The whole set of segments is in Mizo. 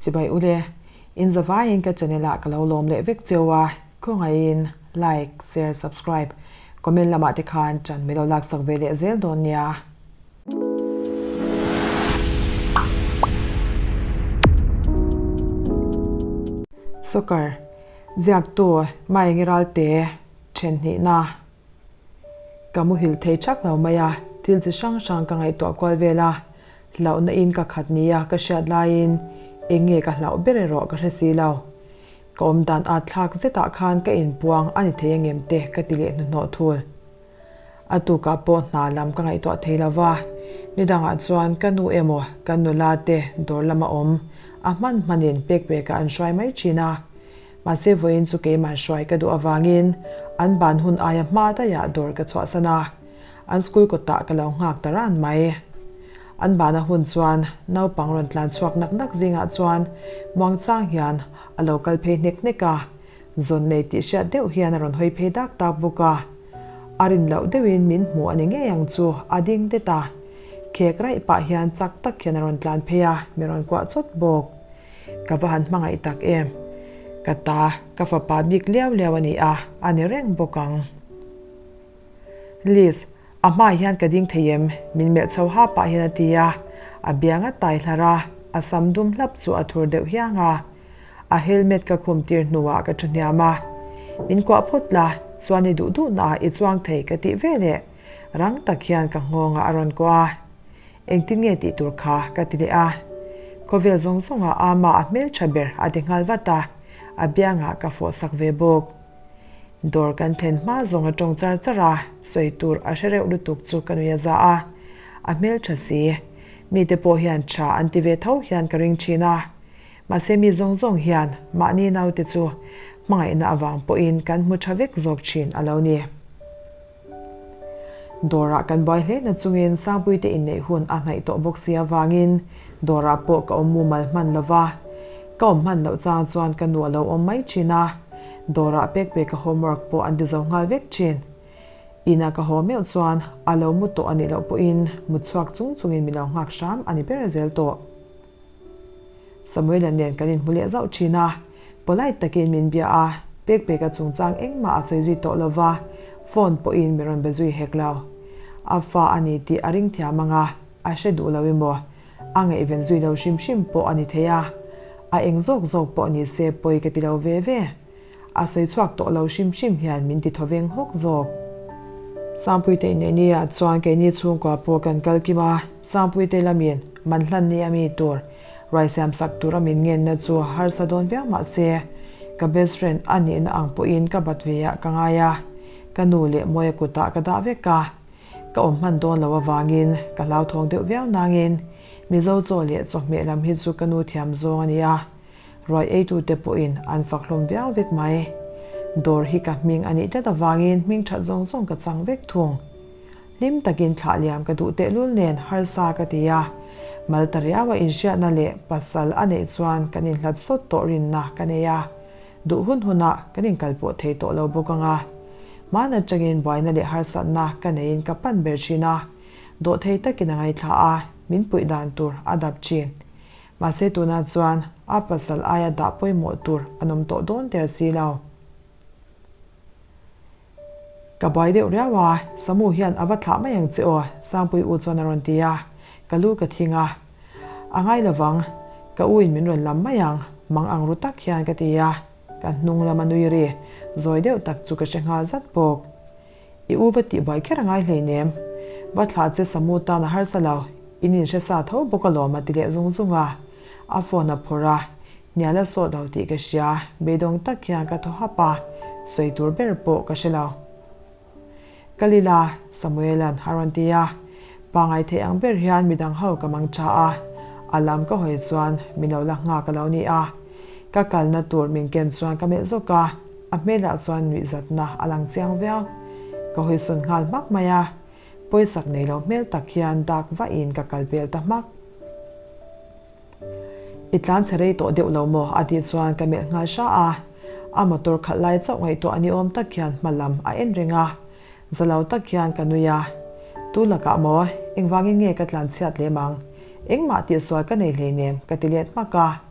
Chibai ule, in zavaiin ka channel ah ka lo lawm leh vek cheu a, khawngaihin like, share, subscribe, comment lamah te khan ṭan mi lo laksak ve leh zel dawn nia. Soccer, Ziaktu Maengi Ralte, Ṭhenhnihna. Ka muhil thei ṭhak lo mai a, thil chi hrang hrang ka ngaihtuah kual vel a, hlauhna in ka khat nia ka hriat laiin eng nge ka hlauh ber erawh ka hre si lo. Ka awm dan at thlak zetah khan ka inpuang a ni thei angem te ka ti leh hnuhnawh thul. A tukah pawh hna lam ka ngaihtuah thei lo va, nidangah chuan ka nu emaw kan nula te dawr lama awm a hman hmanin pek pekah an hruai mai thin a. Mahse vawiin chu keimah hruai ka duh avangin an ban hun aia hma daihah dawr ka chhuahsan a, an school kawtah ka lo nghak ta ran mai. An bana hun chuan naupang rawn tlan chhuak nak nak zingah chuan muangchang hian a lo kal phei hnek hnek a, zawn nei tih hriat deuh hian a rawn hawi phei dak dak bawk a. A rin loh deuhin min hmu a ni ngei ang chu a ding det a, khek raih pah hian chak tak hian a rawn tlan phei a, mi rawn kuah chawt bawk. Ka va han hmangaih tak em? Ka ta, ka fapa bik liau liau a ni a, a ni reng bawk ang. Liz, a hmaah hian ka ding thei em? Min melh chho ha pah hian a ti a, a biang a tai hlar a, a sam dum hlap chu a thur deuh hiang a. A helmet ka khum tir hnuah ka thu hniam a. Min kuah phawt la, chuan i duh duhnaah i chuang thei ka tih veleh rang tak hian ka nghawngah a rawn kuah a. Engtin nge tih tur kha ka ti leh a. Khawvel zawng zawngah ama a hmeltha ber a ti nghal vat a, a biangah ka fawh sak ve bawk. Dawr kan thlen hma zawng a tawng char char a, sawi tur a hre reuh lutuk chu ka nui a za a. A hmeltha si. Mite pawh hian tha an ti ve tho hian ka ring thin a. Mahse mi zawng zawng hian mahni naute chu hmangaihna avang pawhin kan hmu tha vek zawk thin a lo ni. Dawrah kan buai hle na chungin Sangpuite inneih hun a hnaih tawh bawk si avangin dawrah pawh ka awm mumal hman lo va. Ka awm hman loh chang chuan ka nu a lo awm mai thin a, dawrah pek peka homework pawh an ti zo nghal vek thin. Ina ka haw meuh chuan a lo mu tawh a nih loh pawhin mut chhuak chung chungin min lo nghak hram a ni ber zel tawh. Samuela nen kan inhmu leh zauh thin a, polite takin min bia a, pek peka chungchang engmah a sawi zui tawh lo va, phone pawhin min rawn be zui hek lo. A fa a ni tih a ring thiam ang a, a hre duh lo emaw, a ngaihven zui lo hrim hrim pawh a ni thei a, a eng zawk zawk pawh ni se pawi ka ti lo ve ve. A sawi chhuak tawh lo hrim hrim hian min ti thaw veng hawk zawk. Sangpuite inneihni ah chuan keini chhungkua pawh kan kal kim a, Sangpuite lamin man hlan ni a mi tur ruai siam sak tur a min ngenna chu harsa dawn viau mah se, ka best friend a nihna ang pawhin ka bat ve ah ka ngai a, ka nu leh Mawia kutah ka dah vek a, ka awm hman dawn lo avangin ka hlauthawng deuh viau nangin Mizo chaw leh chawhmeh lam hi chu ka nu thiam zawng a ni a. Ruai eitute pawhin an fak hlawm viau vek mai. Dawr hi ka hming a nih tlat avangin hming that zawng zawng ka chang vek thung. Hlim takin thlah liam ka duh tehlul nen harsa ka ti a, mal ta riaua inhriatna leh pasal a neih chuan kan inhlat sawt tawh rinna ka nei a, duh hun hunah kan inkalpawh thei tawh lo bawk ang a. Hmaan atangin buaina leh harsatna ka neiin ka pan ber thin a, dawhthei takin a ngaithla a, min puih dan tur a dap thin. Mahse tunah chuan a pasal aia dah pawimawh tur an awm tawh dawn der si lo. Ka buai deuh riau a, Samu hian a va thlah mai ang che aw, Sangpui u chuan a rawn ti a, ka lu ka thing a. A ngai lovang, ka u in min rawn lam mai ang, mang ang ru tak hian ka ti a, ka hnung lama nui ri zawi deuh tak chu ka hre nghal zat bawk. I u va tih buai kher a ngai hleinem. Va thlah che Samu tan a harsa lo, in inhre sa tho bawk alawm a ti leh zung zung a. A phone a phawrh a, hnial a sawt lo tih ka hria, beidawng tak hian ka thaw hap a, sawi tur ber pawh ka hre lo. Ka lila, Samuela'n a rawn ti a. Pangai theih ang ber hian midang ho ka mang tha a, a lam ka hawi chuan min lo la nghak a lo ni a. Ka kalna tur min ken chuan ka melh zawk a, a hmelah chuan nuihzatna a lang chiang viau. Ka hawisawn nghal hmak mai a, pawisak nei lo hmel tak hian dak vahin ka kal pel ta hmak. I tlan chhe rei tawh deuh lo maw? a tih chuan ka melh nghal hra a, a motor khalh lai chauh ngaihtuah ni awm tak hian hma lam a en reng a, za lo tak hian ka nui a, Tu lakah maw? Engvangin nge ka tlan chhiat lem ang? Engmah tihsual ka nei hleinem ka ti let hmak a.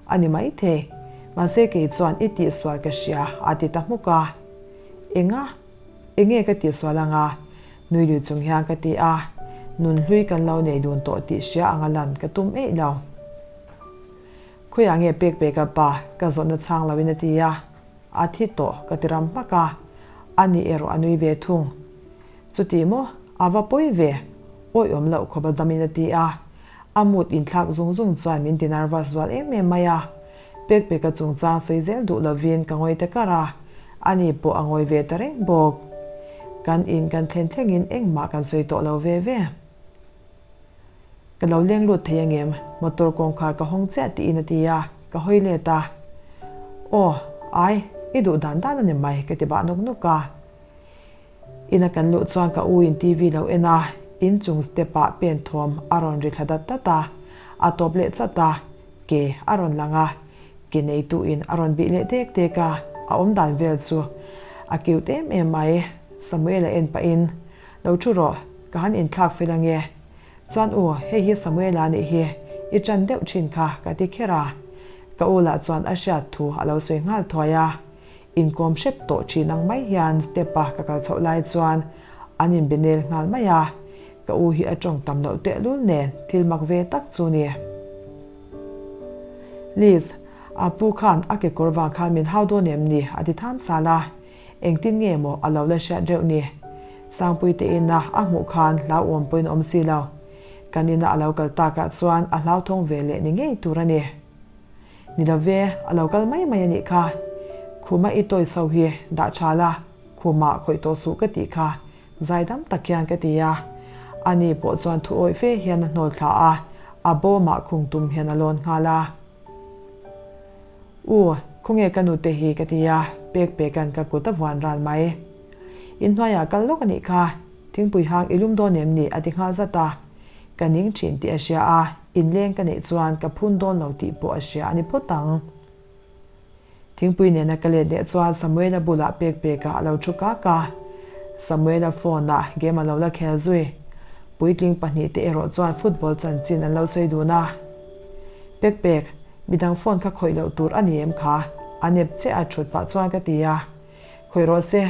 A ni maithei. Mahse kei chuan i tihsual ka hria a ti ta hmuk a. Enga? Enge ka tihsual anga? Nui lui chung hian ka ti a. Nunhlui kan lo nei dun tawh tih hria anga lan ka tum eih lo. Khawiah nge pek pek a pa? Ka zawhna chhang loin a ti a. A thi tawh ka ti ram hmak a. Ani erawh a nui ve thung. Chuti maw? A va pawi ve! Awiawm loh khawp a damin a ti a. A mood inthlak zung zung chuan min ti nervous zual em em mai a. Pek peka chungchang sawi zel duh lovin ka ngawi ta kar a, ani pawh a ngawi ve ta reng bawk. Kan in kan thlen thlengin engmah kan sawi tawh lo ve ve. Ka lo leng lut thei angem? Motor kawngkhar ka hawng chiah tiin a ti a, ka hawi let a. Aw, ai, i duh dan dan a ni mai ka ti bah nawk nawk a. Ina kan luh chuan ka u in TV lo en a, inchung step ah pen thawm a rawn ri thla dat dat a, a tawp leh chat a, ke a rawn lang a, ke neitu in a rawn bih leh dek dek a, a awm dan vel chu a cute em em mai. Samuel a en pah in, Lo thu rawh, ka han inthlak fel ange. Chuan u, hei hi Samuela nih hi, i ṭan deuh ṭhin kha ka ti kher a. Ka u lah chuan a hriat thu a lo sawi nghal thuai a. Inkawm hrep tawh thin ang mai hian step a ka kal chhoh lai chuan an inbe nel nghal mai a, ka u hi a tawng tam loh tehlul nen thil mak ve tak chu ni. Liz, a pu khan a kekawr vang khan min hau dawn em ni? a ti tham chal a, engtin nge maw a lo la hriat reuh ni? Sangpui te ina a hmuh khan hlauhawm pawhin a awm si lo. Kan ina a lo kal takah chuan a hlauthawng ve leh ni ngei tur a ni. Ni lo ve, a lo kal mai mai a nih kha. Khuma i toys ho hi dah tha la, khumah khawih tawh suh ka tih kha, zaidam tak hian ka ti a. Ani pawh chuan thu awih fe hian a hnawl thla a, a bawmah khung tum hian a lawn nghal a. U, khawnge ka nute hi ka ti a, pek pekan ka kut a vuan ral mai. Inhnuaiah kal lawk a nih kha, thingpui hang i lum dawn em ni a ti nghal zat a. Ka ning thin tih a hria a, inleng ka neih chuan ka phun dawn lo tih pawh a hria a ni phawt ang. Thingpui nena ka let leh chuan Samuela bulah pek pekah a lo thu kak a. Samuela phone-ah game a lo la khel zui. Puitling pahnihte erawh chuan football chanchin an lo sawi dun a. Pek pek, midang phone kha khawih loh tur a ni em kha? A nep chiah a thut pah chuan ka ti a. Khawih rawh se.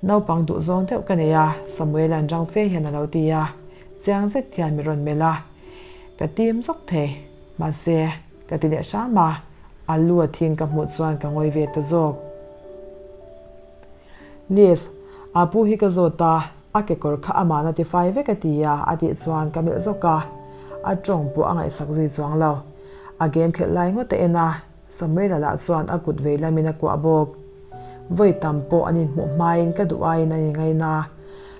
Naupang duhzawng deuh ka nei a, Samuela'n rang fe hian a lo ti a, chiang zet hian min rawn melh a, ka tim zawk thei. Mahse, ka ti leh hram a, a lu a thing ka hmuh chuan ka ngawi ve ta zawk. Liz, a pu hi ka zawt a, a kekawr kha aman a tifai vek a ti a, a tih chuan ka melh zawk a, a tawng pawh a ngaihsak zui chuang lo. A game khelh lai ngawt a en a, Samuela lah chuan a kut vei lamin a kuah bawk. Vawi tam pawh an inhmuh hmain ka duh aiin an ingaina.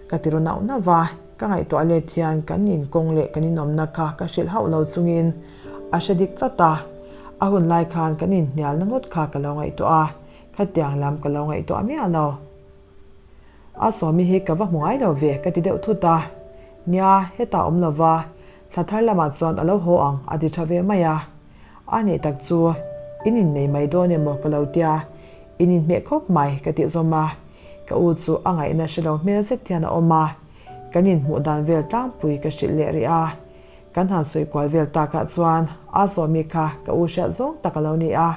Ka ti ru nauh nauh va, ka ngaihtuah let hian kan inkawng leh kan inawmna kha ka hrilh hauh lo chungin a hre dik chat a. A hun lai khan kan inhnialna ngawt kha ka lo ngaihtuah a, khatiang lam ka lo ngaihtuah miah lo. A sawmi hi ka va hmu ngai lo ve ka ti deuh thut a. Nia, hetah awm lo va, thla thar lamah chuan a lo haw ang a ti tha ve mai a. A nih tak chu, in innei mai dawn emaw ka lo tia, in inhmeh khawp mai ka tih zawm a. Ka u chu a ngaihna hre lo hmel zet hian a awm a, kan inhmuh dan vel tlangpui ka hrilh leh rih a. Kan han sawi kual vel takah chuan a sawmi kha ka u hriat zawng tak a lo ni a.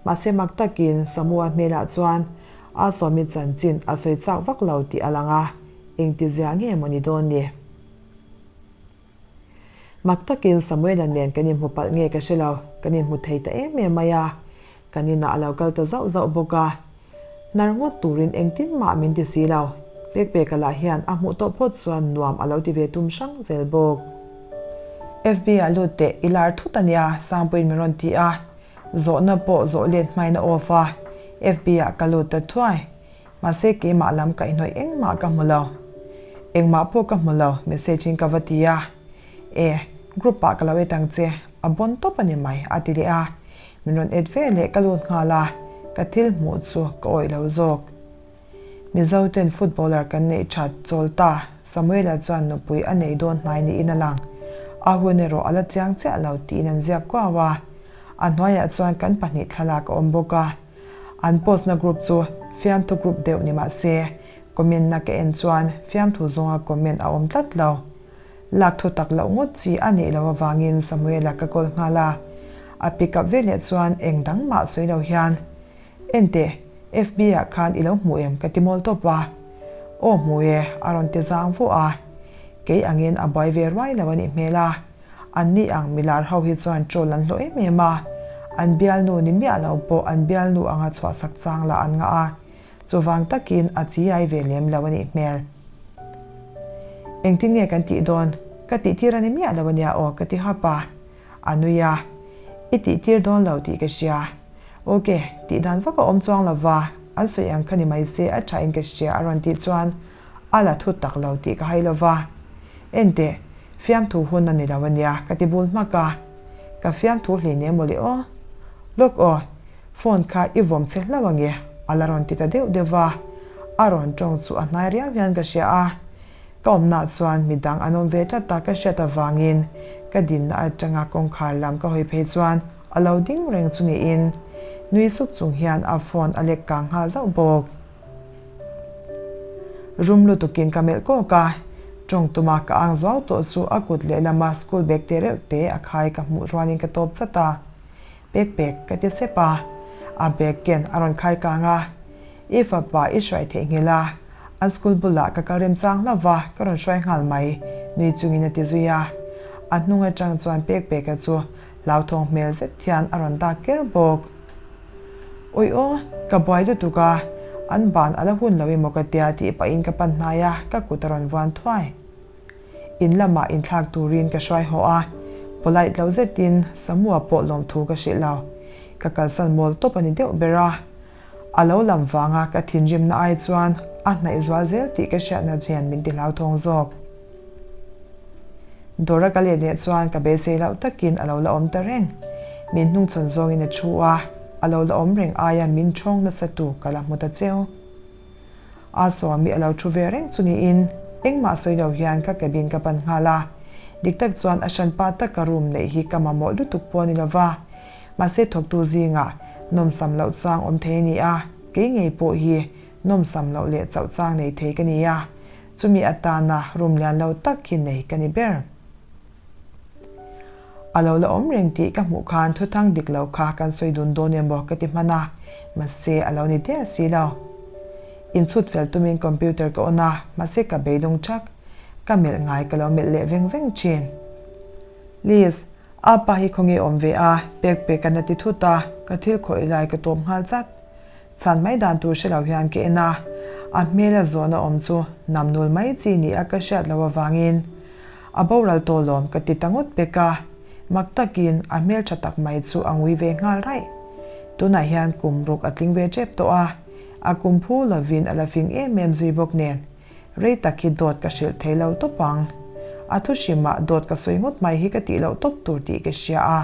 Mahse mak takin Samua hmelah chuan a sawmi chanchin a sawi chak vak lo tih a lang a, engtizia nge maw ni dawn ni? Mak takin Samuela nen kan inhmu palh nge ka hre lo, kan inhmu thei ta em em mai a, kan inah a lo kal ta zauh zauh bawk a. Hnar ngawt turin engtin mah min ti si lo, Pekpeka lah hian a hmuh tawh phawt chuan nuam a lo ti ve tum hrang zel bawk. FB ah lut teh i lar thut a nia, Sangpuiin min rawn ti a, zawhna pawh zawh let hmain a off a, FB ah ka lut ta thuai. Mahse keimah lam kaihhnawih engmah ka hmu lo. Engmah pawh ka hmu lo, message in ka va ti a. E, group ah ka lo et ang che, a bon tawp a ni mai, a ti leh a. Min rawn et ve leh ka lut nghal a, ka thil hmuh chu ka awih lo zawk. Mizo ten footballer kan neih that chawl ta, Samuela chuan nupui a nei dawn hnai niin a lang. A hun erawh a la chiang chiah lo tiin an ziak kuau a. A hnuaiah chuan kan pahnih thlalak a awm bawk a. An post na group chu fiamthu group deuh ni mah se, comment na ka en chuan fiamthu zawnga comment a awm tlat lo. Lak thu tak loh ngawt chi a neih loh avangin Samuela ka call nghal a. A pick up veleh chuan eng dang mah sawi lo hian, Enteh, FB ah khan i lo hmu em ka ti mawl tawp a. Aw hmu e, a rawn ti zang vuah a. Kei angin a buai ve ruai lo a nih hmel a. An ni ang milar ho hi chuan troll an hlawh em em a. An bialnu ni miah lo pawh an bialnu anga chhuahsak chang lah an ngah a. Chuvang takin a chiai ve lem lo a nih hmel. Engtin nge kan tih dawn? Ka tih tir a ni miah lo a nia aw ka ti hap a. A nui a, I tih tir dawn lo tih ka hria. Ok, tih dan vak a awm chuang lo va, an sawi ang kha ni mai se a tha in ka hria a rawn tih chuan a la thut tak lo tih ka hai lo va. Enteh, fiamthu hun a ni lo a nia ka ti bul hmak a. Ka fiamthu hlin em mawle aw? Lawk aw, phone kha i vawm che hlauh ange a la rawn ti ta deuh deuh va. A rawn tawng chu a hnai riau hian ka hria a. Ka awmnaah chuan midang an awm ve tlat a ka hriat avangin ka dinna atanga kawngkhar lam ka hawi phei chuan a lo ding reng chu niin nui suk chung hian a phone a lek kang nghal zauh bawk. Rum lutukin ka melh kawk a, tawng tuma ka ang zuau tawh chu a kut lehlama school bag te reuh te a khai ka hmuh rualin ka tawp chat a, Pek pek ka ti sep a, a bag ken a rawn khai kang a. I fapa i hruai theihnghilh a, an school bulah ka kal remchang hlauh va, ka rawn hruai nghal mai, nui chungin a ti zui a. A hnung atang chuan pek peka chu hlauthawng hmel zet hian a rawn dak ker bawk. Awi aw, ka buai lutuk a, an ban a la hun lo emaw ka tia tih pahin ka pan hnai a, ka kut a rawn vuan thuai. In lamah inthlak turin ka hruai haw a, polite lo zetin Samua pawh lawmthu ka hrilh lo. Ka kalsan mawl tawp a ni deuh ber a. A lo lam vanga ka thinrimna ai chuan a hnaih zual zel tih ka hriatna hian min ti hlauthawng zawk. Dawra ka let leh chuan ka beisei loh takin a lo la awm ta reng. Min hnungchhawn zawngin a thu a, a lo la awm reng aia min ṭhawng nasa tu ka la hmu ta cheu. A sawmi a lo thu ve reng chu niin engmah sawi lo hian ka cabin ka pan nghal a. Dik tak chuan a hranpa taka room neih hi ka mamawh lutuk pawh a ni lova. Mahse thawktu zingah nawmsam loh chang awm thei a ni a, kei ngei pawh hi nawmsam loh leh chauh chang nei thei ka ni a, chumi atana room lian lo tak hi nei ka ni ber. A lo la awm reng tih ka hmuh khan thuthang dik lo kha kan sawi dun dawn em maw ka ti hman a, mahse a lo ni der si lo. Inchhut fel tumin computer ka on a, mahse ka beidawng thak. Ka melh ngai ka lo melh leh veng veng thin. Liz, A pa hi khawnge awm ve a, pek pek a na ti thut a, ka thil khawih lai ka tawp nghal chat. Chhan mai dan tur hre lo hian ka en a, a hmel a zawhna awm chu nam nul mai chi ni a ka hriat loh avangin a boral tawh lawm ka ti ta ngawt pek a, mak takin a hmel tha tak mai chu a ngui ve nghal raih. Tunah hian kum ruk a tling ve tep tawh a, a kum phu lovin a la fing em em zui bawk nen Rei tak hi dawt ka hrilh thei lo tawp ang. A thu hrimah dawt ka sawi ngawt mai hi ka tih loh tawp tur tih ka hria a.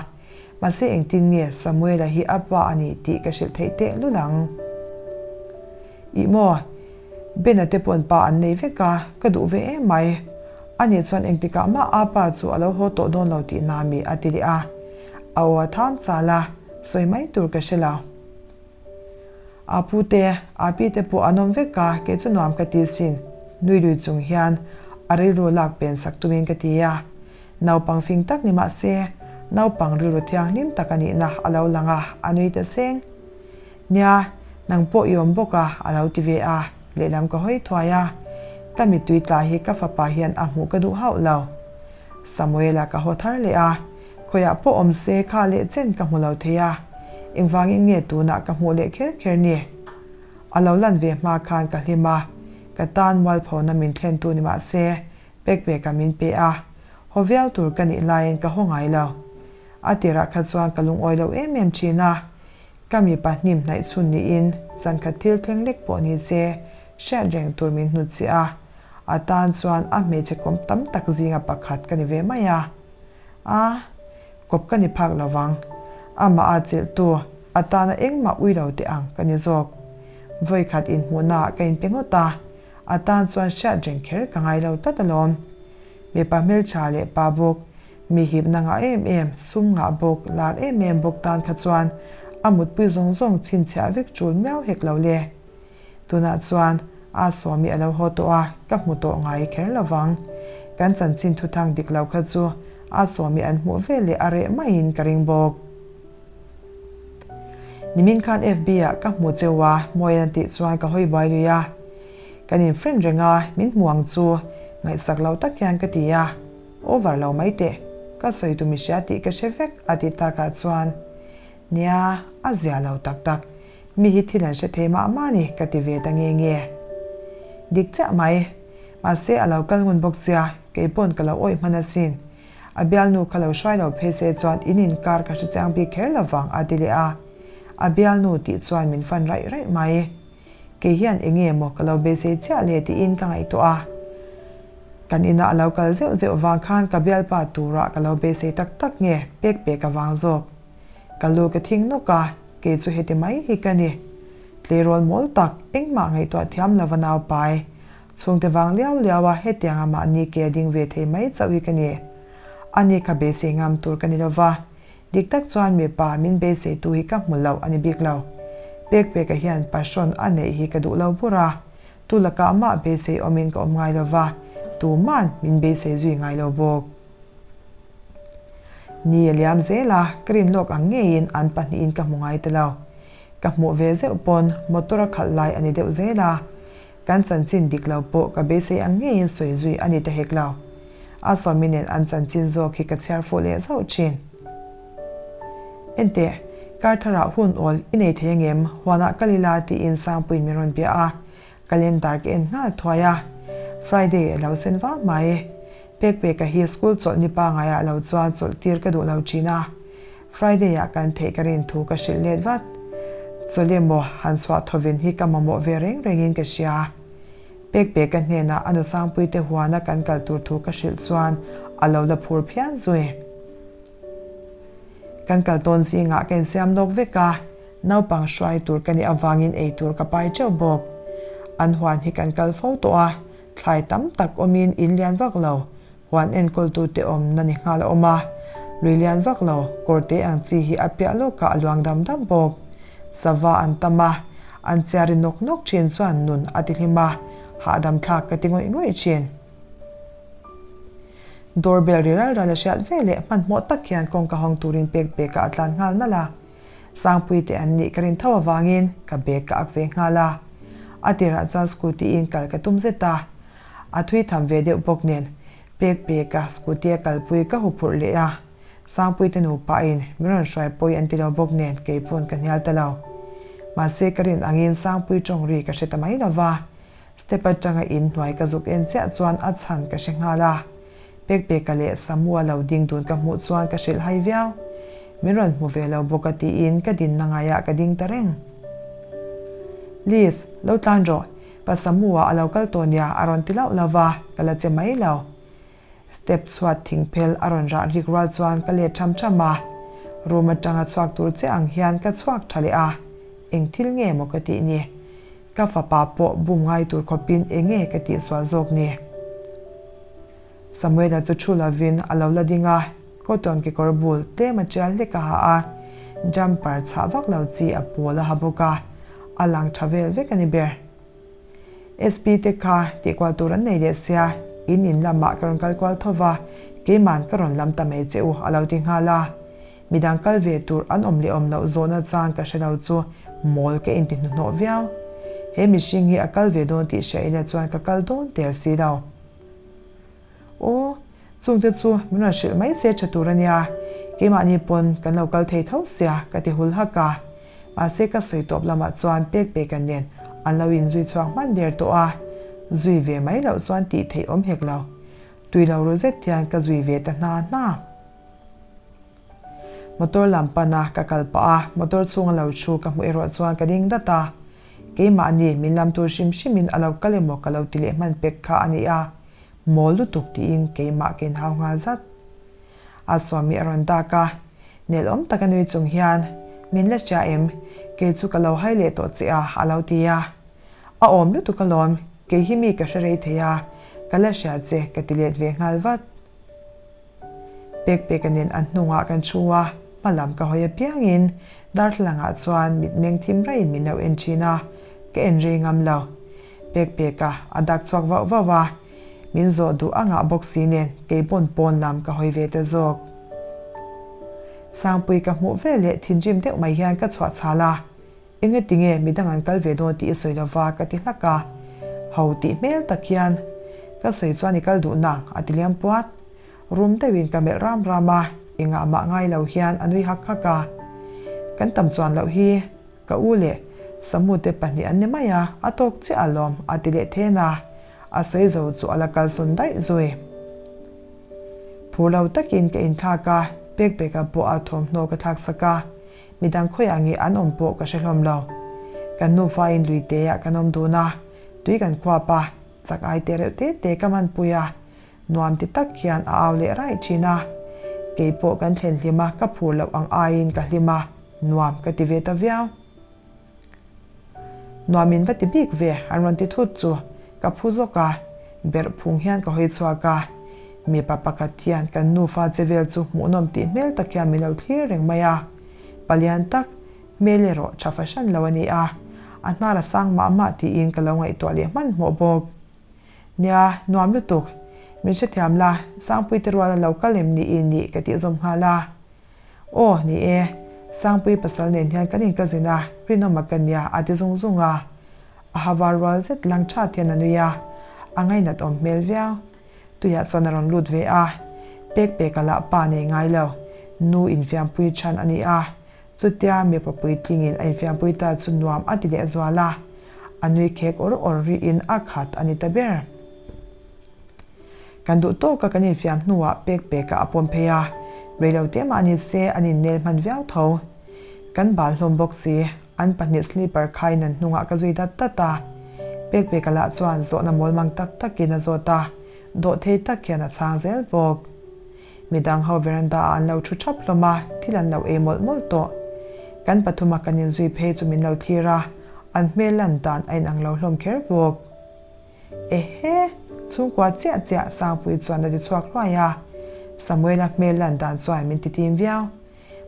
Mahse engtin nge Samuela hi a pa a ni tih ka hrilh theih teh lul ang. Ih maw, Bena te pawn pa an nei vek a, ka duh ve em mai. Ani chuan engtikah mah a pa chu a lo haw tawh dawn lo tih na mi a ti leh a. A aw a tham chal a, sawi mai tur ka hre lo. A pu te, a pi te pawh an awm vek a, kei chu nuam ka ti sin, nui lui chung hian a rilru lak pen sak tumin ka ti a. Naupang fing tak ni mah se, naupang rilru thianghlim tak a nihna a lo lang a, a nui ta seng. Nia, nang pawh i awm bawk a, a lo ti ve a, lehlam ka hawi thuai a. Ka mittui tla hi ka fapa hian a hmuh ka duh hauh lo. Samuela ka haw thar leh a, Khawiah pawh awm se kha leh chen ka hmu lo thei a, engvangin nge tunah ka hmuh leh kher kher ni? A lo lan ve hma khan ka hlim a, ka tan mualphona min thlentu ni mah se pek pekah min pe a, haw viau tur ka nih laiin ka haw ngai lo. A tirah kha chuan ka lungawi lo em em thin a, ka mipa hnim hnaih chhun niin zankhat thil thleng lek pawh ni se hriat reng tur min hnutchhiah a, a tan chuan a hmeichhe kawm tam tak zinga pakhat ka ni ve mai a. A, kawp ka ni phak lo vang. Amah a chelhtu atana engmah ui lo teh ang ka ni zawk. Vawikhat inhmuhnaah ka inpe ngawt a, a tan chuan hriat reng kher ka ngai lo tlat alawm. Mipa hmeltha leh pa bawk, mi hipna ngah em em, sum ngah bawk, lar em em bawk tan kha chuan a mutpui zawng zawng chhinchhiah vek tul miau hek lo le. Tunah chuan a sawmi a lo haw tawh a, ka hmu tawh ngai kher lo vang. Kan chanchin thuthang dik lo kha chu a sawmi an hmuh ve leh a reh maiin ka ring bawk. Nimin khan FB ah ka hmu cheu a, Mawian a tih chuan ka hawi buai lui a. Kan in friend reng a, min hmu ang chu ngaihsak lo tak hian ka ti a. Over lo mai teh, ka sawi tu mi hria tih ka hre vek a tih takah chuan nia, a zia lo tak tak, mi hi thil an hre thei mah mah ni ka ti ve ta nge nge. Dik chiah mai, mahse a lo kal ngun bawk sia, kei pawn ka lo awih hman asin. A bialnu kha lo hruai lo phei se chuan in inkar ka hre chiang bik kher lo vang a ti leh a, a bialnu tih chuan min fan raih raih mai. Kei hian eng nge maw ka lo beisei chiah le tiin ka ngaihtuah a. Kan inah a lo kal zeuh zeuh vang khan ka bialpa turah ka lo beisei tak tak nge pek pek avang zawk. Ka lu ka thing nawk a, kei chu heti mai hi ka ni. Tleirawl mawl tak engmah ngaihtuah thiam lova naupai. Chhungte vang liau liau a hetianga mahni ke a ding ve thei mai chauh hi ka ni. Ani kha beisei ngam tur ka ni lova. Dik tak chuan mipa min beiseitu hi ka hmu lo a ni bik lo. Pekpeka hian passion a neih hi ka duh lo bur a, tu lakah mah beisei awmin ka awm ngai lo va, tuma'n min beisei zui ngai lo bawk. Ni a liam zel a, ka rin lawk ang ngeiin an pahnihin ka hmu ngai ta lo. Ka hmuh ve zeuh pawn motor a khalh lai a ni deuh zel a, Kan chanchin dik lo pawh ka beisei ang ngeiin sawi zui a ni ta hek lo. A sawmi nen an chanchin zawk hi ka chhiar fuh leh zauh thin. Enteh, kar tharah hun awl i nei thei angem? Huanah kal ila tiin Sangpuiin min rawn bia a, calendar ka en nghal thuai a. Friday a lo sen vang mai. Pekpeka hi school chawlh ni pangaiah lo chuan chawlh tir ka duh lo thin a. Friday ah kan theih ka rin thu ka hrilh let vat. Chawlh emaw han chhuah thawvin hi ka mamawh ve reng rengin ka hria. Pekpeka hnenah a nusangpui te huana kan kal tur thu ka hrilh chuan a lo la phur phian zui. Kan kal tawn zingah ka insiam lawk vek a, naupang hruai tur ka nih avangin ei tur ka pai teuh bawk. An huan hi kan kal fo tawh a, thlai tam tak awmin in lian vak lo. Huan enkawltute awmna ni nghal a awm a, lui lian vak lo, kawrte ang chi hi a piah lawkah a luang dam dam bawk. Sava an tam a, an chiar ri nawk nawk thin chuan nun a ti hlim a, hahdam thlak ka ti ngawih ngawih thin. Door bell ri ral ral a hriat ve leh hmanhmawh tak hian kawngka hawng turin pek pekah a tlan nghal nalh a. Sangpui te an nih ka rin tho avangin ka bag ka ak ve nghal a. A tirah chuan scooty in kal ka tum zet a. A thui tham ve deuh bawk nen pek pek a scooty a kalpui ka huphurh leh a. Sangpui te nupa in min rawn hruai pawi an ti lo bawk nen keipawn ka hnial ta lo. Mahse ka rin angin Sangpui tawng ri ka hre ta mai lo va. Step atanga in hnuai ka zuk en chiah chuan a chhan ka hre nghal a. Pekpeka leh Samua lo ding dun ka hmuh chuan ka hrilh hai viau. Min rawn hmu ve lo bawk a tiin ka dinna ngaiah ka ding ta reng. Liz, lo tlan rawh. Pa Samua a lo kal tawh nia a rawn ti lauh lo va, ka la che mai lo. Step chhuat thing phel a rawn rah rik rual chuan ka let tham tham a. Room atanga chhuak tur che ang hian ka chhuak tha leh a. Eng thil nge maw ka tih ni? Ka fapa pawh bum ngai tur khawpin eng nge ka tihsual zawk ni? Samuela chu thu lovin a lo la ding a, cotton kekawr bul tlem a tial hlek a ha a, jumper chhah vak lo chi a pawl a ha bawk a, a lang tha vel vek a ni ber. SP te kha tihkual tur an nei leh sia, in in lamah ka rawn kal kual tho va, keiman ka rawn lam ta mai che u a lo ti nghal a. Midang kal ve tur an awm leh awm loh zawhna chang ka hre lo chu mawl ka inti hnuhnawh viau. He mihring hi a kal ve dawn tih hria ila chuan ka kal dawn der si lo. Aw, chungte chu min rawn hrilh mai se tha tur a nia, keimahni pawn kan lo kal thei tho sia ka ti hul hak a. Mahse ka sawi tawp lamah chuan pek peka nen an lo inzui chhuak hman der tawh a, zui ve mai loh chuan tih theih awm hek lo. Tui lo ru zet hian ka zui ve ta hna hna. Motor lam pana ka kal pah a, motor chhunga lo thu ka hmuh erawh chuan ka ding dat a. Keimahni min lam tur hrim hrimin a lo kal emaw ka lo ti leh hman pek kha a ni a, mawl lutuk tiin keimah ka inhau nghal zat. A sawmi a rawn dak a, nelawm taka nui chung hian, Min la hria em? Kei chu ka lo hai leh tawh che a, a lo ti a. A awm lutuk alawm, kei hi mi ka hre rei thei a, ka la hria che ka ti let ve nghal vat. Pek peka nen an hnungah kan thu a, hma lam ka hawi apiangin darthlalangah chuan mitmeng thim raiin min lo en thin a, ka en rei ngam lo. Pek peka a dak chhuak vauh vauh a, min zawh duh a ngah bawk si nen kei pawn pawn lam ka hawi ve ta zawk. Sangpui ka hmuh veleh thinrim deuh mai hian ka chhuah chhal a, Engati nge midang an kal ve dawn tih i sawi lova ka ti hlak a, ho tih hmel tak hian ka sawi chuan i kal duh nang a ti liam puat. Rum deuhin ka melh ram ram a, engah mah ngai lo hian a nui hak hak a. Kan tam chuan loh hi ka u leh Samu te pahnih an ni mai a, a tawk chiah alawm a ti leh then a, a sawi zo chu a la kalsawn daih zui. Phur lo takin ka inthlak a, Pekpeka pawh a thawmhnaw ka thlak sak a, Midang khawiah nge an awm pawh ka hre hlawm lo. Kan nufain luiteah kan awm dun a, tui kan khuap a, chak ai te reuh te te ka manpui a, nuam ti tak hian a au leh raih thin a. Kei pawh kan thlen hlim a, ka phur loh ang aiin ka hlim a, nuam ka ti ve ta viau. Nuam in va ti bik ve an rawn ti thut chu ka phu zawk a, berh phung hian ka hawi chhuak a. Mipa pakhat hian kan nufa che vel chu hmuhnawm tih hmel tak hian min lo thlir reng mai a. Palian tak, hmel erawh tha fahran lo a ni a, a hnar a sang mah mah tiin ka lo ngaihtuah leh hmanhmawh bawk. Nia, nuam lutuk. Min hrethiam la, Sangpuite rual a lo kal em ni i nih ka tih zawm nghal a. Aw, ni e, Sangpui pasal nen hian kan inkazin a, rinawm a ka nia a ti zung zung a. A ha var rual zet lang that hian a nui a, a ngainat awm hmel viau. Tuiah chuan a rawn lut ve a, pek pek a lah pa nei ngai lo, nu infiampui than a ni a, chutia mipa puitlingin a infiampui ta chu nuam a ti leh zual a, a nui khek awr awr rihin a khat a ni ta ber. Kan duh tawka kan infiam hnuah pek pekah a pawm phei a, reilo te mah ni se an innel hman viau tho. Kan bal hlawm bawk si, an pahnih slipper khaiin an hnungah ka zui dat dat a. Pek peka lah chuan zawhna mawlmang tak takin a zawt a, dawhthei tak hian a chhang zel bawk. Midang ho veranda ah an lo thu thap hlawm a, thil an lo ei mawlh mawlh tawh. Kan pathuma kan inzui phei chu min lo thlir a, an hmel lan dan a inang lo hlawm kher bawk. Ehe! Chhungkua chiah chiah Sangpui chuan a ti chhuak hluai a, Samuela hmel lan dan chuan min ti tim viau.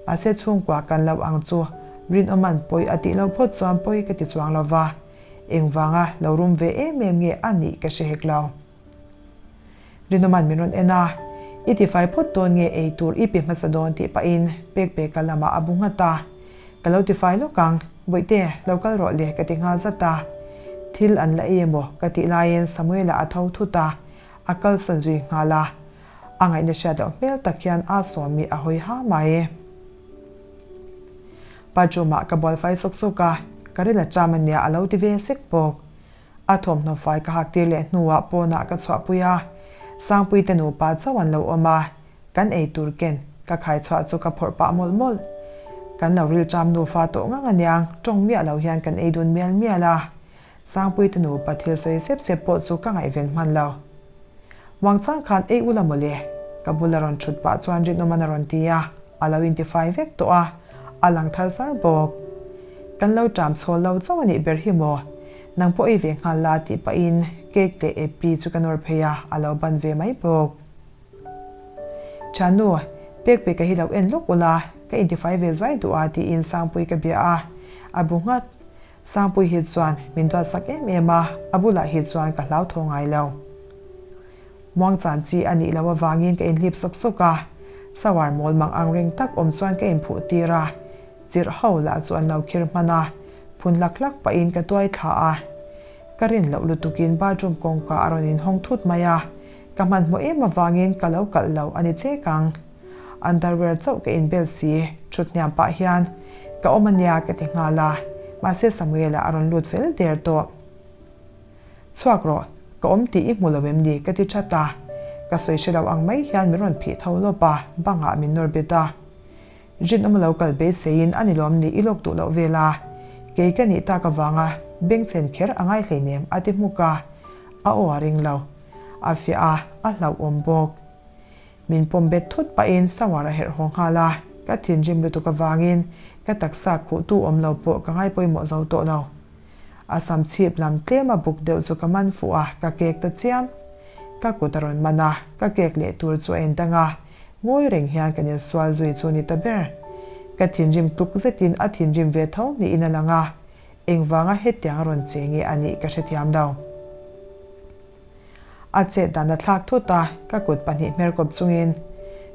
Mahse chhungkua kan lo ang chu Rinawman pawi a tih lo phawt chuan pawi ka ti chuang lo va, engvanga lo rum ve em em nge a nih ka hre hek lo. Rinawman min rawn en a, I tifai phawt dawn nge ei tur i pe hmasa dawn tih pahin Pekpeka lamah a bu nghat a. Ka lo tifai lawk ang, Bawihte, lo kal rawh le ka ti nghal zat a. Thil an la ei emaw ka tih laiin Samuela a tho thut a, a kalsawn zui nghal a. A ngaihna hriat loh hmel tak hian a sawmi a hawi ha mai. Bathroom-ah ka bual fai sawk sawk a, ka ril a cham ania a lo ti ve sek bawk. A thawmhnaw fai ka hak tir leh hnuah pawnah ka chhuahpui a, Sangpuite nupa chauh an lo awm a, kan ei tur ken ka khai chhuah chu ka phawrh pah mawlh mawlh. Kan lo ril cham nufa tawh ngang aniang, tawng miah lo hian kan ei dun mial mial a. Sangpuite nupa thil sawi sep sep pawh chu ka ngaihven hman lo. Muangchang khan ei ula mawle, ka bula rawn thut pah chuan Rinawman a rawn ti a, a lo intifai vek tawh a, a lang thar zar bawk. Kan lo ṭam chhawl lo chauh a nih ber hi maw? Nang pawh ei ve nghal la tih pahin cake leh Epi chu ka nawr phei a, a lo ban ve mai bawk. Ṭhiannu, pek peka hi lo en lawk ula, ka intifai ve zuai duh a tiin Sangpui ka bia a, a bu nghat. Sangpui hi chuan min duatsak em em a, a bulah hi chuan ka hlau tho ngai lo. Muangchan chi a nih loh avangin ka inhlip sawk sawk a, shower mawl mang ang reng tak awm chuan ka inphuh tir a, chirh ho lah chu an lo khir hman a, phun hlak hlak pahin ka tuai thla a. Ka rin loh lutukin bathroom kawngka a rawn inhawng thut mai a, ka hmanhmawh em avangin ka lo kalh lo a ni chek ang. Underwear chauh ka inbel si, thut hniam pah hian ka awm ania ka ti nghal a, mahse Samuela a rawn lut fel der tawh. Chhuak rawh, ka awm tih i hmu lo em ni ka ti that a, ka sawi hre lo ang mai hian min rawn phih tho lawp a, bangah min nawr bet a. Rinawm lo kal beiseiin a ni lawm ni i lawk duh loh vel a, kei ka nih tak avanga bengchhen kher a ngai hleinem a ti hmuk a, a aw a ring lo. A fiah a, a hlauhawm bawk. Min pawm bet thut pahin shower a herh haw nghal a, ka thinrim lutuk avangin ka taksa khuhtu awm lo pawh ka ngai pawimawh zo tawh lo. A sam chhip lam tlem a buk deuh chu ka man fuh a, ka kek ta chiam. Ka kut a rawn man a, ka kek leh tur chu a indang a, ngawi reng hian kan insual zui chu ni ta ber. Ka thinrim tluk zetin a thinrim ve tho niin a lang a, engvanga hetiang a rawn che nge a nih ka hrethiam lo. A chet dan a thlak thut a, ka kut pahnih hmer kawp chungin,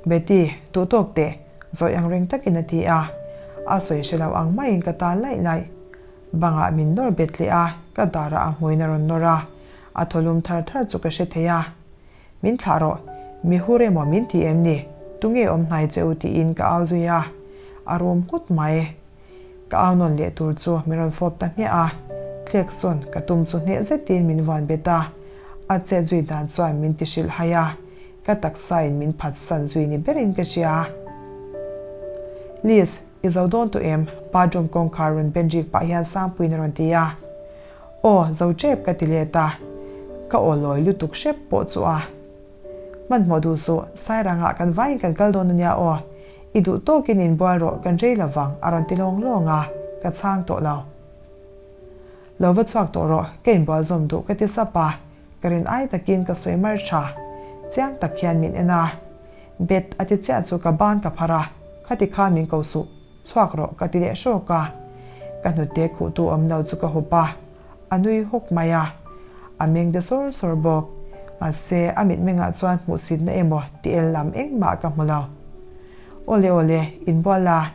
Betty, duh tawk teh. Zawi ang reng takin a ti a, a sawi hre lo ang maiin ka tal laih laih. Bangah min nawr bet leh a, ka darah a hmuin a rawn nawr a, a thawlum thar thar chu ka hre thei a. Min thlah rawh, mi hur emaw min ti em ni? Tunge awm hnai che u tiin ka au zui a, a rum nghut mai. Ka au nawn leh tur chu min rawn fawp ta hmiah a, thlek sawn ka tum chu hneh zetin min vuan bet a, a chet zui dan chuan min ti hrilh hai a, ka taksa in min phat san zui ni berin ka hria. Liz, i zo dawn tawh em? Bathroom kawngkhar rawn ben rik pah hian Sangpuiin a rawn ti a. Aw, zo tep ka ti let a, ka aw lawi lutuk hrep pawh chu a. Hmanhmawh duh suh, Sairangah kan vaiin kan kal dawn ania aw. I duh tawkin inbual rawh, kan rei lo vang, a rawn ti lawng lawng a, ka chhang tawh lo. Lo va chhuak tawh rawh, ka inbual zawm duh ka ti sap a, ka rin ai takin ka sawi mar tha. Chiang tak hian min en a, Bet a ti chiah chu ka ban ka phar a, khati khan min ko suh, chhuak rawh ka ti leh hrawk a. Ka hnute khuhtu awm lo chu ka hup a, a nui hawk mai a, a meng de sawr sawr bawk. Mahse, a mitmengah chuan hmuhsitna emaw ti el lam engmah ka hmu lo. Awle awle, inbual la,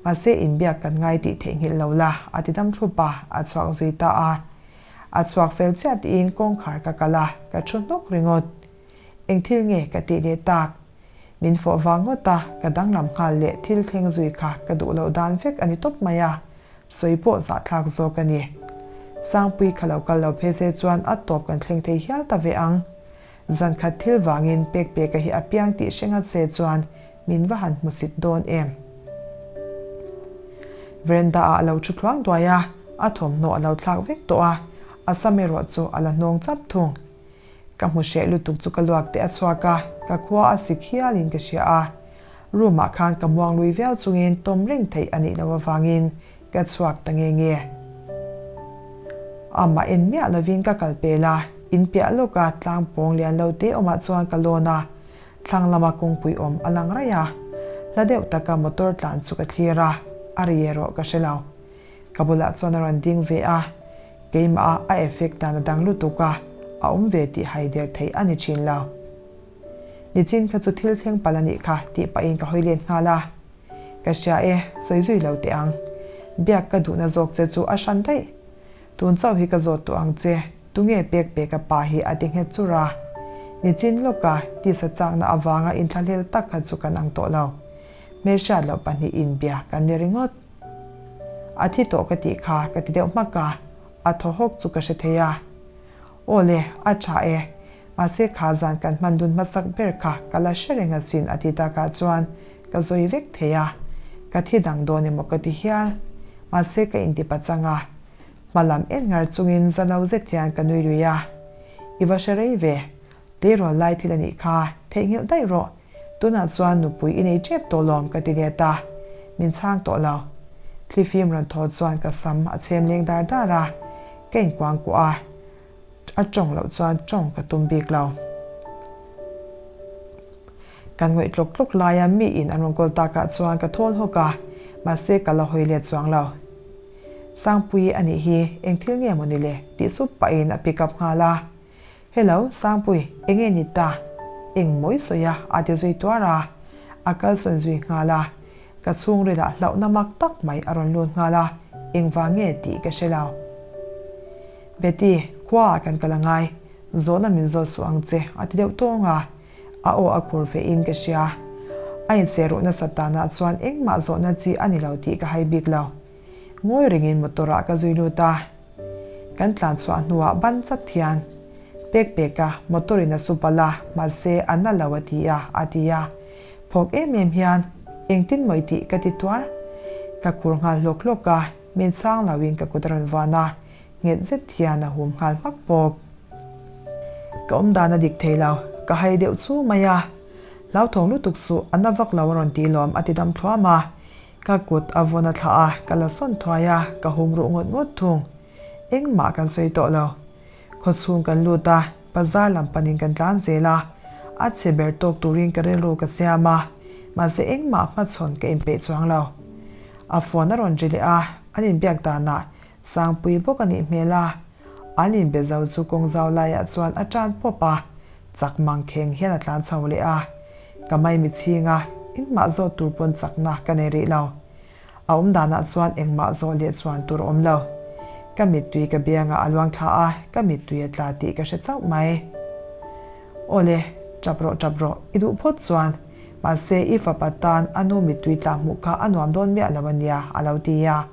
mahse inbiak kan ngai tih theihnghilh lo la, a ti dam thlup a, a chhuak zui ta a. A chhuak fel chiah tiin kawngkhar ka kal a, ka thu hnawk ringawt. Eng thil nge ka tih leh tak? Min fawh vang ngawt a, ka danglam nghal leh thil thleng zui kha ka duh loh dan vek a ni tawp mai a, sawi pawh zahthlak zawk a ni. Sangpui kha lo kal lo phei se chuan a tawp kan thleng thei hial ta ve ang. Zan khat thil vangin Pekpeka hi a piang tih hre ngat se chuan min va han hmusit dawn em? Veranda ah a lo thu thluang duai a, a thawmhnaw a lo thlak vek tawh a, a sam erawh chu a la hnawng chap thung. Ka hmu hreh lutuk chu ka luak teh a chhuak a, ka khua a sik hialin ka hria a. Room ah khan ka muang lui viau chungin tawm reng theih a nih loh avangin ka chhuak ta nge nge. Amah en miah lovin ka kal pel a, in piah lawka tlang pawng lian lo te awmah chuan ka lawn a, thlang lama kawngpui awm a lang raih a. Hla deuh taka motor tlan chu ka thlir a, a ri erawh ka hre lo. Ka bulah chuan a rawn ding ve a, keimah a a effect dan a dang lutuk a, a awm ve tih hai der theih a ni thin lo. Nichin kha chu thil thleng palh a nih kha tih pahin ka hawi let nghal a. Ka hria e, sawi zui lo teh ang. Biak ka duhna zawk che chu a hran daih. Tun chauh hi ka zawt tawh ang che, tunge pek pek a pa hi a ti nghet chur a. Nichin lawka tisa chakna avanga inthlahlel tak kha chu kan ang tawh lo. Hmelhriat loh pahnihin bia kan ni ringawt. A thi tawh ka tih kha ka ti deuh hmak a, a thaw hawk chu ka hre thei a. Aw le, a tha e. Mahse kha zan kan hman dun hmasak ber kha ka la hre reng asin a ti takah chuan ka zawi vek thei a. Ka thi dang dawn emaw ka ti hial. Mahse ka inti pachang a. Hma lam en ngar chungin za lo zet hian ka nui lui a. I va hre rei ve. Tleirawl lai thil a nih kha, theihnghilh daih rawh. Tunah chuan nupui i nei tep tawh lawm ka ti let a, min chhang tawh lo. Thlifim rawn thaw chuan ka sam a chhem leng dar dar a, ka inkuang kuah a, a tawng loh chuan tawng ka tum bik lo. Kan ngawih tlawk tlawk laia mi in an rawn kawl takah chuan ka thawl hawk a, mahse ka la hawi let chuang lo. Sangpuii a nih hi, eng thil nge maw ni le? tih sup pahin a pick up nghal a. Hello, Sangpui, enge ni ta? Eng mawi sawi a, a ti zui tuar a. A kalsawn zui nghal a. Ka chhungrilah hlauhna mak tak mai a rawn lut nghal a, engvang nge tih ka hre lo. Betty, khuaah kan kal angai, zawhna min zawt suh ang che, a ti deuh tawng a. A aw a khur ve in ka hria. A incheh ruh nasat danah chuan engmah zawhna chi a ni lo tih ka hai bik lo. Ngawi rengin motor ah ka zui lut a. Kan tlan chhuah hnuah ban chat hian Pek pek a motor in a su palh a, mahse a na lo a ti a, a ti a. Phawk em em hian engtin maw i tih ka ti tuar. Ka khur nghal hlawk hlawk a, min chhang lo in ka kut a rawn vuan a, nghet zet hian a hum nghal hmak bawk. Ka awm dan a dik thei lo, ka hai deuh chu mai a. Hlauthawng lutuk suh a na vak lo a rawn ti lawm a ti dam thluam a. Ka kut a vawn a thlah a, ka la sawn thuai a, ka hum ruh ngawt ngawt thung. Engmah kan sawi tawh lo. Khawchhung kan lut a, bazar lam panin kan tlan zel a. A chhe ber tawk turin ka rilru ka siam a, mahse engmah hmachhawn ka inpeih chuang lo. A phone a rawn ri leh a, an inbiak danah Sangpui bawk a nih hmel a. An inbe zo chu kawng zau laiah chuan a tan pawp a, chak mang kheng hian a tlan chho leh a. Ka mai mi chhing a. Engmah zawt tur pawn chakna ka nei rih lo. A awm danah chuan engmah zawh leh chuan tur a awm lo. Ka mittui ka biangah a luang thla a, ka mittui a tla tih ka hre chauh mai. Awle, tap rawh tap rawh, i duh phawt chuan. Mahse, i fapa tan a nu mittui tla hmuh kha a nuam dawn miah lo a nia, a lo ti a.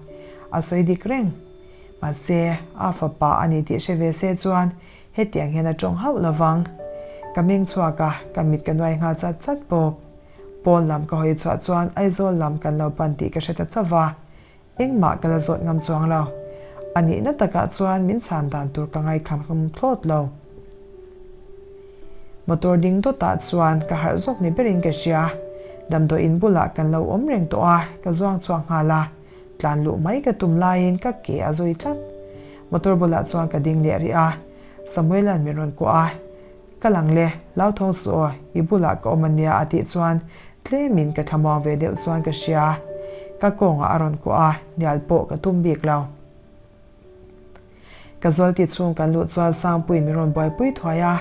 A sawi dik reng. Mahse, a fapa a ni tih hre ve se chuan hetiang hian a tawng hauh lo vang. Ka meng chhuak a, ka mit ka nuai nghal chat chat bawk. Pawn lam ka hawi chhuah chuan Aizawl lam kan lo pan tih ka hre ta chauh va, engmah ka la zawt ngam chuang lo. A nihna takah chuan min chhan dan tur ka ngaithla ngam thlawt lo. Motor ding dawtah chuan ka harh zawk ni berin ka hria. Damdawiin bulah kan lo awm reng tawh a, ka zuang chhuak nghal a. Tlan luh mai ka tum laiin ka ke a zui tlat. Motor bulah chuan ka ding leh rih a, Samuela'n min rawn kuah a. Ka lang le, hlauthawng suh aw, i bulah ka awm ania a tih chuan tlemin ka thlamuang ve deuh chuan ka hria. Ka kawngah a rawn kuah a, hnial pawh ka tum bik lo. Ka zualti chhung kan luh chuan Sangpuiin min rawn buaipui thuai a,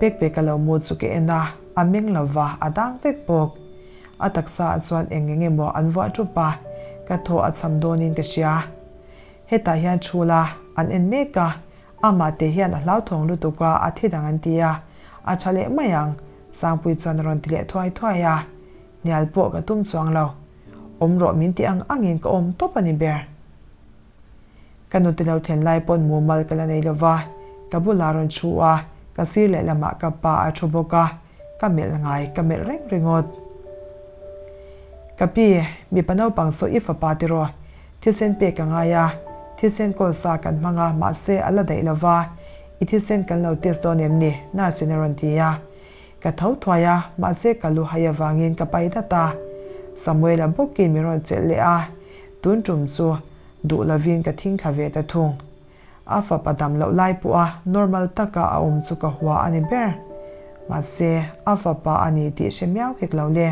Pekpek a lo mu chu ka en a, a meng lo va, a dang vek bawk. A taksa ah chuan eng eng emaw an vuah ṭup a, ka thaw a cham dawnin ka hria. Hetah hian thu la, an en mek a, Amah te hian a hlauthawng lutuk a, a thi dang an ti a, a tha leh mai ang, Sangpui chuan a rawn ti leh thuai thuai a, hnial pawh ka tum chuang lo. Awm rawh min ti ang angin ka awm tawp a ni ber. Ka nute lo thlen lai pawn mumal ka la nei lo va, ka bulah a rawn thu a, ka sir lehlamah ka pa a thu bawk a, ka melh ngai ka melh reng ringawt. Ka pi, mipa naupang saw i fapa tiraw? Thisen pek a ngai a, thisen kawl sa kan hmang a, mahse a la daih lo va, i thisen kan lo test dawn em ni? Nurse in a rawn ti a. Ka tho thuai a, mahse ka lu hai avangin ka pai dat a. Samuela bawkin min rawn chelh leh a, tun tum chu duh lovin ka thing thla ve ta thung. A fapa dam loh lai pawh a normal taka a awm chu ka hua a ni ber. Mahse a fapa a ni tih hre miau hek lo le.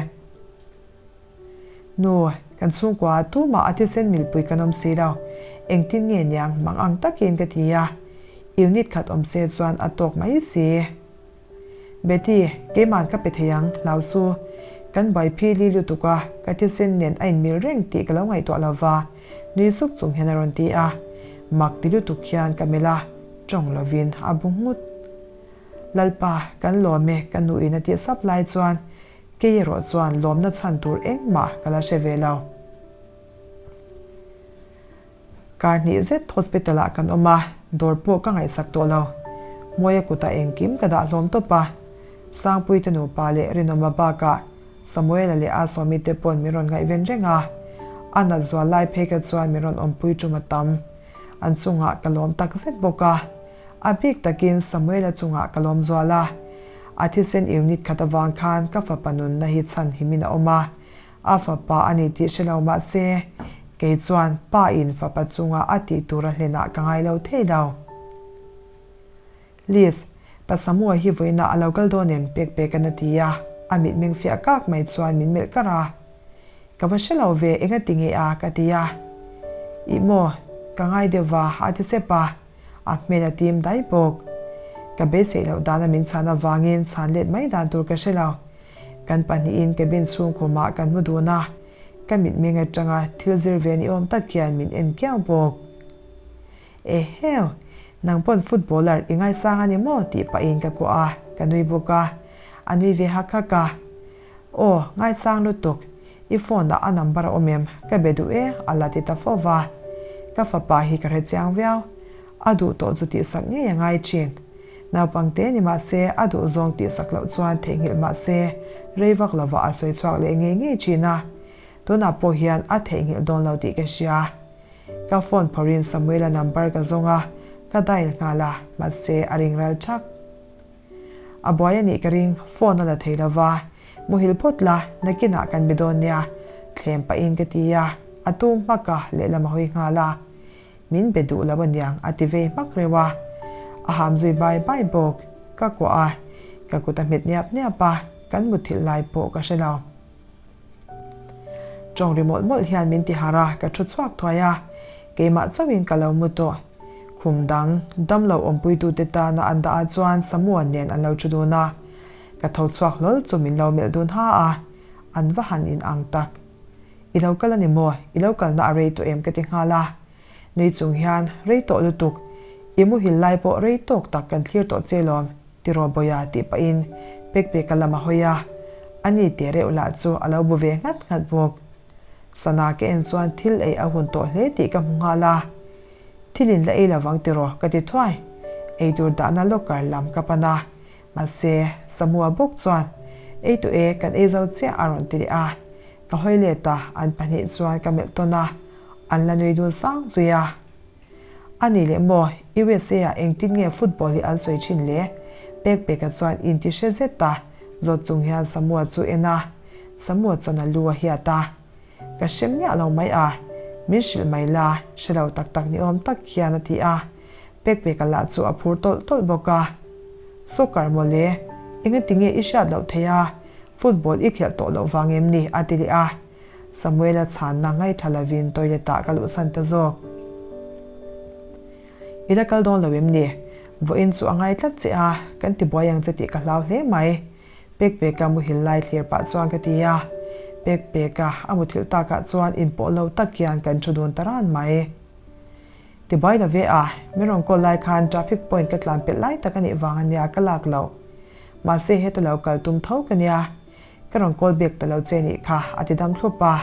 Nu, kan chhungkua tumah a thisen milpui kan awm si lo. Engtin nge niang mang ang takin ka ti a. Unit khat awm se chuan a tawk mai si. Betty, keiman ka pe thei ang, hlau su. Kan buai phi li lutuk a, ka thisen nen a inmil reng tih ka lo ngaihtuah lo va, nui suk chung hian a rawn ti a. Mak ti lutuk hian ka melh a, tawng lovin a bu nghut. Lalpa, kan lawm e, ka nuin a tih sap lai chuan Kei erawh chuan lawmna chhan tur engmah ka la hre ve lo. Kar hnih zet hospital ah kan awm a, dawr pawh ka ngaihsak tawh lo. Mawia kutah engkim ka dah hlawm tawp a. Sangpuite nupa leh Rinawma bakah Samuela leh Asawmi te pawn min rawn ngaihven reng a. A nat zual lai phei kha chuan min rawn awmpui tum a tam. An chungah ka lawm tak zet bawk a. A bik takin Samuela chungah ka lawm zual a, a thisen unit khat avang khan ka fapa nunna hi chhan himin a awm a, a fapa a ni tih hre lo mah se, kei chuan pa in fapa chunga a tih tur a hlenah ka ngai lo thei lo. Liz, pa Samua hi vawiinah a lo kal dawn em? Pek pek-an a ti a, a mitmeng fiah kak mai chuan min melh kar a. Ka va hre lo ve, enga ti nge a? ka ti a. Ih maw, ka ngai deuh va, a ti sep a. A hmel a tim dai bawk. Ka beiseih loh dana min chhan avangin chhan let mai dan tur ka hre lo. Kan pahnihin cabin chhung khumah kan mu dun a, ka mitmeng atanga thil zir ve ni awm tak hian min en kiau bawk. Eheu! Nang pawn footballer i ngaisang a ni maw? tih pahin ka kuah a, ka nui bawk a. A nui ve hak hak a. Aw, ngaisang lutuk. I phone ah a number a awm em? Ka be duh e, a la ti ta fo va. Ka fapa hi ka hre chiang viau. A duh tawh chu tihsak ngei a ngai thin. Naupang te ni mah se, a duh zawng tihsak loh chuan theihnghilh mah se, rei vak lovah a sawi chhuak leh ngei ngei thin a. Tunah pawh hian a theihnghilh dawn lo tih ka hria. Ka phone phawrhin Samuela number ka zawng a, ka dial nghal a, mahse a ring ral thak. A buai a nih ka ring, phone a la thei lo va, muhil phawt la, nakinah kan be dawn nia, thlem pahin ka ti a, a tum hmak a, lehlam a hawi nghal a. Min be duh lo aniang a ti vei hmak reuh a. A ham zui bai bai bawk, ka kuah a, ka kut a hmet niap niap a, kan muthilh lai pawh ka hre lo. Tawng ri mawlh mawlh hian min ti harh a, ka thu chhuak thuai a, keimah chauhin ka lo mu tawh. Khum dang, damlo awmpuitute tana an dah ah chuan Samuan nen an lo thu dun a, ka tho chhuak hlawl chu min lo melh dun ha a, An va han in ang tak. I lo kal a ni maw? I lo kalna a rei tawh em ka ti nghal a. Nui chung hian, Rei tawh lutuk. I muhil lai pawh rei tawk tak kan thlir tawh che lawm, tiraw Bawia tih pahin Pekpeka lam a hawi a. Ani teh reuh lah chu a lo bu ve nghat nghat bawk. Sana ka en chuan thil ei a hun tawh hle tih ka hmu nghal a. Thil in la ei lovang tiraw ka ti thuai. Eitur dahna locker lam ka pan a. Mahse, Samua bawk chuan, Ei tawh e, kan ei zo chiah a rawn ti leh a. Ka hawi let a, an pahnih chuan ka melh tawn a, an la nui dun sang zui a. A nih leh maw, USA ah engtin nge football hi an sawi thin le? Pekpeka chuan inti hre zet a, zawt chung hian Samua chu en a. Samua chuan a lu a hiat a. Ka hre miah lo mai a, min hrilh mai la, hre lo tak tak ni awm tak hian a ti a. Pekpeka lah chu a phur tawlh tawlh bawk a. Soccer mawle, engati nge i hriat loh theih a? Football i khelh tawh loh vang em ni? a ti leh a. Samuela chhanna ngaithla lovin toilet ah ka luhsan ta zawk. I la kal dawn lo em ni? Vawiin chu a ngai tlat che a, kan ti buai ang che tih ka hlau hle mai. Pekpeka muhil lai thlir pah chuan ka ti a. Pekpeka a muthilh takah chuan inpawh lo tak hian kan thu dun ta ran mai. Ti buai lo ve a, min rawn call lai khan traffic point ka tlan pelh lai tak a nih vang a nia ka lak loh. Mahse heta lo kal tum tho ka nia, ka rawn call back ta lo che nih kha a ti dam thlup a.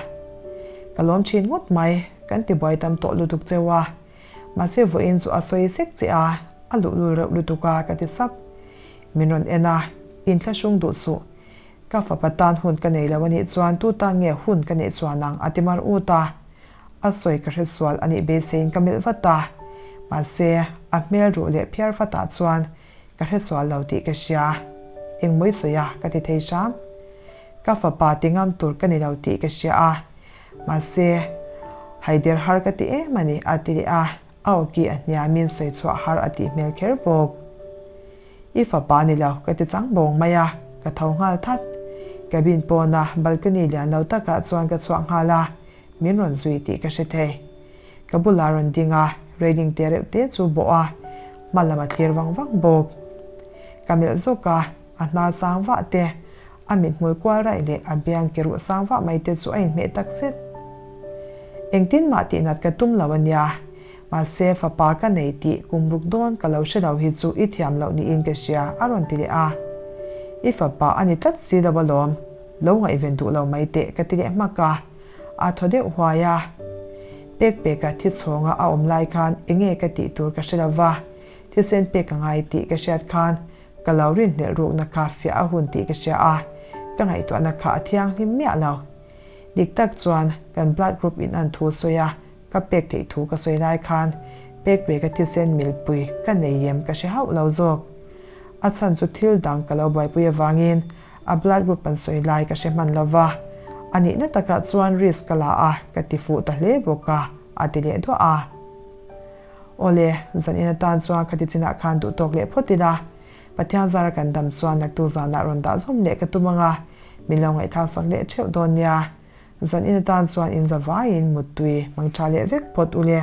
Ka lawm thin ngawt mai, kan ti buai tam tawh lutuk cheu a. Mahse vawiin chu a sawi sek che a, a luhlul reuh lutuk a ka ti sap. Min rawn en a, inthlahrung duh suh. Ka fapa tan hun ka nei lo a nih chuan tu tan nge hun ka neih chuan ang a ti mar ut a. A sawi ka hre sual a nih beiseiin ka melh vat a, mahse a hmel ruh leh phiar vatah chuan ka hre sual lo tih ka hria. Engmawi sawi a ka ti thei hram. Ka fapa ti ngam tur ka ni lo tih ka hria a, mahse haider har ka ti em a ni a ti leh a, a awki a hniamin sawi chhuah har a tih hmel kher bawk. I fapa ni lo, ka ti chang bawng mai a, ka tho nghal that. Cabin pawna balcony lian lo takah chuan ka chhuak nghal a, min rawn zui tih ka hre thei. Ka bulah rawn ding a, railing te reuh te chu bawh a, hma lam a thlir vang vang bawk. Ka melh zawk a, a hnar sang vah te, a mithmul kual raih leh a biang ke ruh sang vah mai te chu a inhmeh tak zet. Engtin mah tihnat ka tum lo a nia, mahse fapa ka nei tih kum ruk dawn ka lo hre lo hi chu i thiam loh niin ka hria a rawn ti leh a. I fapa a ni tlat si lo alawm, lo ngaihven duh lo mai teh ka ti leh hmak a. A thaw deuh huai a. Pekpeka thi chhawnga a awm lai khan enge ka tih tur ka hre lo va, thisen pek a ngai tih ka hriat khan ka lo rinhlelh rukna kha fiah a hun tih ka hria a, ka ngaihtuahna kha a thianghlim miah lo. Dik tak chuan kan blood group in an thu sawi a, ka pek theih thu ka sawi lai khan Pekpeka thisen milpui ka nei em ka hre hauh lo zawk. A chhan chu thil dang ka lo buaipui avangin A blood group an sawi lai ka hre hman lo va, a nihna takah chuan risk ka la a, ka ti fuh ta hle bawk a, a ti leh duah a. Awle, zan in atan chuan khati chinah khan duh tawk leh phawt ila, Pathian zara kan dam chuan naktuk zanah rawn dah zawm leh ka tum ang a, min lo ngaihthlak sak leh theuh dawn nia. Zan in atan chuan in za vaiin muttui hmang tha leh vek phawt ule.